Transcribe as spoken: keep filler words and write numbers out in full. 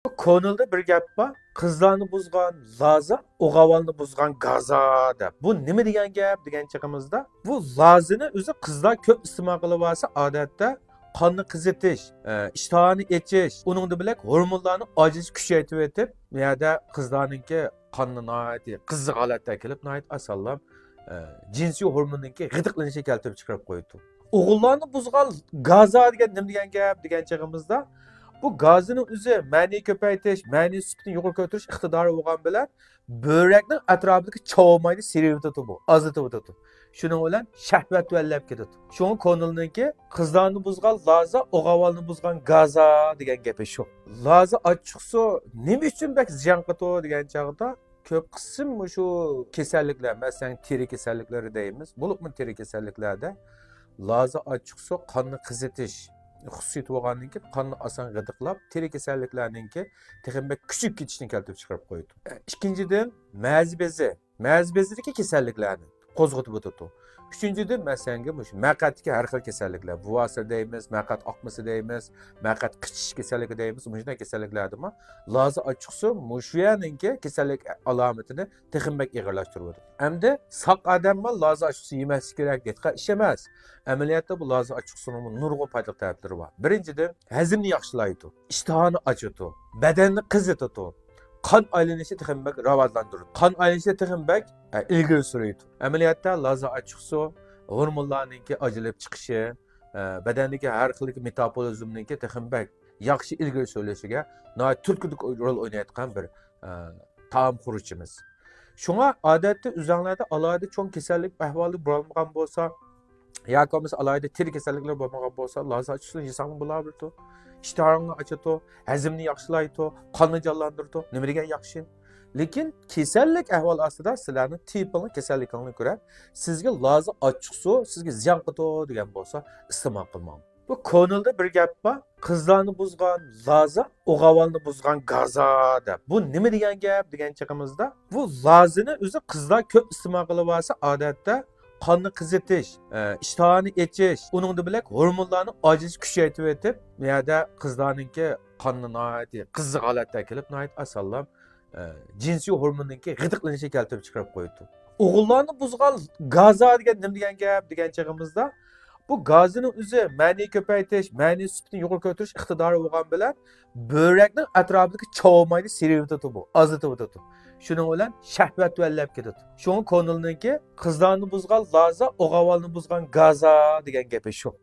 كونىلدا بىر گەپ بار، قىزلارنى بۇزغان لازا، ئوغۇللارنى بۇزغان گازا دەپ. بۇ نېمە دېگەن گەپ دېگەن چېغىمىزدا، بۇ لازىنى ئۆزى قىزلار كۆپ ئىستېمال قىلىۋالسا، ئادەتتە قاننى قىزىتىش، ئە، ئىشتىھانى ئېچىش، ئۇنىڭ بىلەن ھورمونلارنىڭ ئاجىزىشى كۈچەيتىۋېتىپ، بۇ يەردە قىزلارنىڭكى قاننى ناھايىتى قىزىق ھالەتتە كېلىپ، ناھايىتى ئاسانلا، ئە، جىنسىي ھورموننىڭكى غىدىقلىنىشىنى كەلتۈرۈپ چىقىرىپ قويىدۇ. ئوغۇللارنى بۇزغان گازا دېگەن نېمە دېگەن گەپ دېگەن چېغىمىزدا، بۇ گازىنىڭ ئۆزى مەنىنى كۆپەيتىش، مەنىنىڭ سۈپىتىنى يۇقىرى كۆتۈرۈش ئىقتىدارى بولغان بىلەن، بۆرەكنىڭ ئەتراپىدىكى چاۋماينى سىيرىۋېتىدۇ، بۇ ئازلىتىۋېتىدۇ. شۇنىڭ بىلەن شەھۋەت تۆۋەنلەپ كېتىدۇ. شۇڭا كونىلنىڭكى قىزلارنى بۇزغان لازا، ئوغۇللارنى بۇزغان گازا دېگەن گېپى شۇ. لازا ئاچچىقسۇ نېمە ئۈچۈن بەك زىيان قىلىدۇ دېگەن چاغدا، كۆپ قىسىم مۇشۇ كېسەللىكلەر، مەسىلەن، تېرە كېسەللىكلىرى دەيمىز، بولۇپمۇ تېرە كېسەللىكلەردە لازا ئاچچىقسۇ قاننى قىزىتىش خۇسۇسىيىتى بولغاندىن كېيىن، قاننى ئاسان غىدىقلاپ، تېرە كېسەللىكلەرنىڭكى تېخىمۇ بەك كۈچىيىپ كېتىشىنى كەلتۈرۈپ چىقىرىپ قويىدۇ. ئىككىنچىدىن، مەزى بېزى، مەزى بېزىدىكى كېسەللىكلەرنى قوزغىتىپ ئۆتىدۇ. ئۈچىنچىدىن، مەسىلەنگە مۇشۇ مەقئەتتىكى ھەر خىل كېسەللىكلەر، بوۋاسىر دەيمىز، مەقئەت ئاقمىسى دەيمىز، مەقئەت قىچىشىش كېسەللىكى دەيمىز، مۇشۇنداق كېسەللىكلەردىمۇ لازا ئاچچىقسۇ مۇشۇ يەرنىڭكى كېسەللىك ئالامىتىنى تېخىمۇ بەك ئېغىرلاشتۇرۇۋېتىدۇ. ئەمدى ساق ئادەممۇ لازا ئاچچىقسۇ يېمەسلىك كېرەك دېيىدىغان ئىش ئەمەس. ئەمەلىيەتتە بۇ لازا ئاچچىقسۇنىڭمۇ نۇرغۇن پايدىلىق تەرەپلىرى بار. بىرىنچىدىن، ھەزىمنى ياخشىلايدۇ، ئىشتىھانى ئاچىدۇ، بەدەننى قىزىتىدۇ، قان ئايلىنىشى تېخىمۇ بەك راۋاجلاندۇرىدۇ، قان ئايلىنىشى تېخىمۇ بەك، ئە، ئىلگىرى سۈرىدۇ. ئەمەلىيەتتە لازا ئاچچىقسۇ ھورمونلارنىڭكى ئاجرىلىپ چىقىشى، ئە، بەدەندىكى ھەر خىل مېتابولىزمنىڭكى تېخىمۇ بەك ياخشى ئىلگىرى سۈرۈلۈشىگە ناھايىتى تۈرتكىلىك رول ئوينايدىغان بىر، ئە، تائام خۇرۇچىمىز. شۇڭا ئادەتتە ئۆزۈڭلاردا ئالاھىدە چوڭ كېسەللىك ئەھۋالى بولمىغان بولسا، ياكى بولمىسا ئالاھىدە تېرە كېسەللىكلىرى بولمىغان بولسا، لازا ئاچچىقسۇنى يېسەڭلار بولۇۋېرىدۇ. ئىشتىھاڭنى ئاچىدۇ، ھەزىمنى ياخشىلايدۇ، قاننى جانلاندۇرىدۇ. نېمە دېگەن ياخشى. لېكىن كېسەللىك ئەھۋال ئاستىدا سىلەرنىڭ تىپىڭلار، كېسەللىكىڭلارنى كۆرۈپ، سىزگە لازا ئاچچىقسۇ سىزگە زىيان قىلىدۇ دېگەن بولسا، ئىستېمال قىلماڭ. بۇ كونىلدا بىر گەپ بار، قىزلارنى بۇزغان لازا، ئوغۇللارنى بۇزغان گازا دەپ. بۇ نېمە دېگەن گەپ دېگەن چېغىمىزدا، بۇ لازىنى ئۆزى قىزلار كۆپ ئىستېمال قىلىۋالسا، ئادەتتە قاننى قىزىتىش، ئە، ئىشتىھانى ئېچىش، ئۇنىڭ بىلەن ھورمونلارنىڭ ئاجىزىشى كۈچەيتىۋېتىپ، بۇ يەردە قىزلارنىڭكى قاننى ناھايىتى قىزىق ھالەتتە كېلىپ، ناھايىتى ئاسانلا، ئە، جىنسىي ھورموننىڭكى غىدىقلىنىشىنى كەلتۈرۈپ چىقىرىپ قويىدۇ. ئوغۇللارنى بۇزغان گازا دېگەن نېمە دېگەن گەپ دېگەن چېغىمىزدا، بۇ گازىنىڭ ئۆزى مەنىنى كۆپەيتىش، مەنىنىڭ سۈپىتىنى يۇقىرى كۆتۈرۈش ئىقتىدارى بولغان بىلەن، بۆرەكنىڭ ئەتراپىدىكى چاۋماينى سىيرىۋېتىدۇ، بۇ ئازلىتىۋېتىدۇ. شۇنىڭ بىلەن شەھۋەت تۆۋەنلەپ كېتىدۇ. شۇڭا كونىلنىڭكى قىزلارنى بۇزغان لازا، ئوغۇللارنى بۇزغان گازا دېگەن گېپى شۇ.